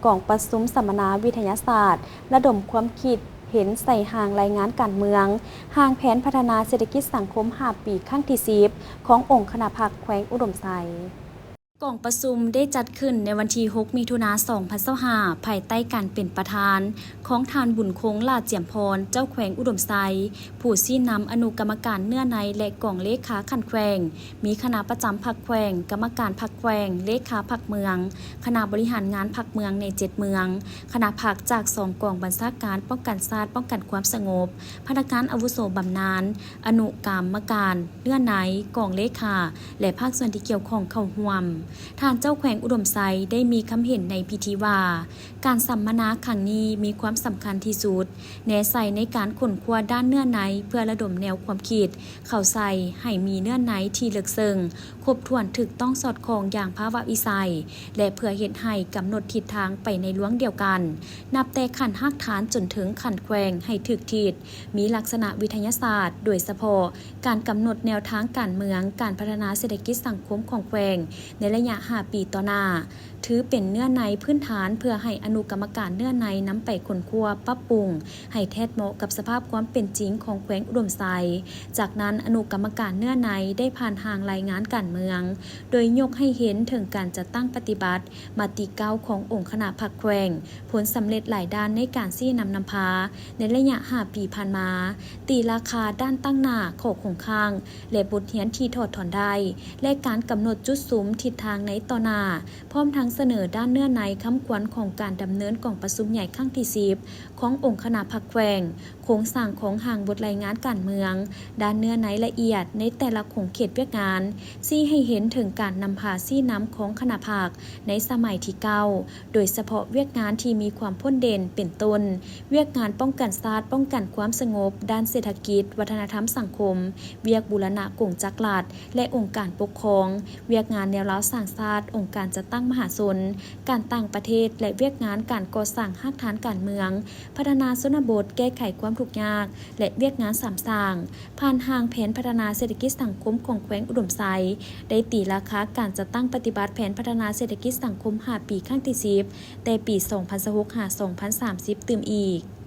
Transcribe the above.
ກອງປະຊຸມສຳມະນາວິທະຍາສາດ ລະດົມຄວາມຄິດເຫັນໃສ່ຮ່າງລາຍງານການເມືອງ, ຮ່າງແຜນພັດທະນາເສດຖະກິດສັງຄົມຫ້າປີຄັ້ງທີສິບ ຂອງອົງຄະນະພັກແຂວງອຸດົມໄຊ. ກອງປະຊຸມໄດ້ຈັດຂຶ້ນໃນວັນທີຫົກ ມິຖຸນາ ສອງພັນຊາວຫ້າ ພາຍໃຕ້ການເປັນປະທານຂອງທ່ານ ບຸນຄົງ ຫຼ້າຈຽມພອນ ເຈົ້າແຂວງອຸດົມໄຊ, ຜູ້ຊີ້ນຳອະນຸກຳມະການເນື້ອໃນ ແລະ ກອງເລຂາຂັ້ນແຂວງ, ມີຄະນະປະຈຳພັກແຂວງ, ກຳມະການພັກແຂວງ, ເລຂາພັກເມືອງ, ຄະນະບໍລິຫານງານພັກເມືອງໃນເຈັດເມືອງ, ຄະນະພັກຈາກສອງກອງບັນຊາການປ້ອງກັນຊາດ, ປ້ອງກັນຄວາມສະຫງົບ, ພະນັກງານອາວຸໂສບຳນານ, ອະນຸກຳມະການເນື້ອໃນ, ກອງເລຂາ ແລະ ພາກສ່ວນທີ່ກ່ຽວຂ້ອງເຂົ້າຮ່ວມ. ທ່ານເຈົ້າແຂວງອຸດົມໄຊໄດ້ມີຄຳເຫັນໃນພິທີວ່າ, ການສຳມະນາຄັ້ງນີ້ມີຄວາມສຳຄັນທີ່ສຸດ, ແນໃສ່ໃນການຄົ້ນຄວ້າດ້ານເນື້ອໃນ ເພື່ອລະດົມແນວຄວາມຄິດເຂົ້າໃສ່ໃຫ້ມີເນື້ອໃນທີ່ເລິກເຊິ່ງ, ຄົບຖ້ວນ, ຖືກຕ້ອງສອດຄ່ອງຢ່າງພາວະວິໄສ ແລະ ເພື່ອເຮັດໃຫ້ກຳນົດທິດທາງໄປໃນລວງດຽວກັນ, ນັບແຕ່ຂັ້ນຮາກຖານຈົນເຖິງຂັ້ນແຂວງໃຫ້ຖືກທິດ, ມີລັກສະນະວິທະຍາສາດ, ໂດຍສະເພາະການກຳນົດແນວທາງການເມືອງ, ການພັດທະນາເສດຖະກິດສັງຄົມຂອງແຂວງໃນໄລຍະຫ້າປີຕໍ່ໜ້າ. ຖືເປັນເນື້ອໃນພື້ນຖານເພື່ອໃຫ້ອະນຸກຳມະການເນື້ອໃນນຳໄປຄົ້ນຄວ້າປັບປຸງໃຫ້ແທດເໝາະກັບສະພາບຄວາມເປັນຈິງຂອງແຂວງອຸດົມໄຊ. ຈາກນັ້ນ, ອະນຸກຳມະການເນື້ອໃນໄດ້ຜ່ານຮ່າງລາຍງານການເມືອງ, ໂດຍຍົກໃຫ້ເຫັນເຖິງການຈັດຕັ້ງປະຕິບັດມະຕິເກົ້າຂອງອົງຄະນະພັກແຂວງ, ຜົນສຳເລັດຫຼາຍດ້ານໃນການຊີ້ນຳນຳພາໃນໄລຍະຫ້າປີຜ່ານມາ, ຕີລາຄາດ້ານຕັ້ງໜ້າ, ຂໍ້ຄົງຄ້າງ ແລະ ບົດຮຽນທີ່ຖອດຖອນໄດ້ ແລະ ການກຳນົດຈຸດສຸມທິດທາງໃນຕໍ່ໜ້າ. ພ້ອມທັງສະເໜີດ້ານເນື້ອໃນຄຳຂວັນຂອງການດຳເນີນກອງປະຊຸມໃຫຍ່ຄັ້ງທີສິບ ຂອງອົງຄະນະພັກແຂວງ, ໂຄງສ້າງຂອງຮ່າງບົດລາຍງານການເມືອງ, ດ້ານເນື້ອໃນລະອຽດໃນແຕ່ລະຂົງເຂດວຽກງານ, ຊີ້ໃຫ້ເຫັນເຖິງການນຳພາຊີ້ນຳຂອງຄະນະພັກໃນສະໄໝທີເກົ້າ, ໂດຍສະເພາະວຽກງານທີ່ມີຄວາມພົ້ນເດັ່ນ ເປັນຕົ້ນ ວຽກງານປ້ອງກັນຊາດ, ປ້ອງກັນຄວາມສະຫງົບດ້ານເສດຖະກິດ, ວັດທະນະທຳ, ສັງຄົມ, ວຽກບູລະນະກົງຈັກລັດ ແລະ ອົງການປົກຄອງ, ວຽກງານແນວລາວສ້າງຊາດ, ອົງການຈັດຕັ້ງມະຫາຊົນ, ການຕ່າງປະເທດ ແລະ ວຽກງານການກໍ່ສ້າງຮາກຖານການເມືອງ, ພັດທະນາຊົນນະບົດ, ແກ້ໄຂຄວາມທຸກຍາກ ແລະ ວຽກງານສາມສ້າງ, ຜ່ານຮ່າງແຜນພັດທະນາເສດຖະກິດສັງຄົມຂອງແຂວງອຸດົມໄຊ, ໄດ້ຕີລາຄາການຈັດຕັ້ງປະຕິບັດແຜນພັດທະນາເສດຖະກິດສັງຄົມຫ້າປີຄັ້ງທີສິບ ແຕ່ປີສອງພັນຊາວຫົກ ຫາ ສອງພັນສາມສິບ ຕື່ມອີກ.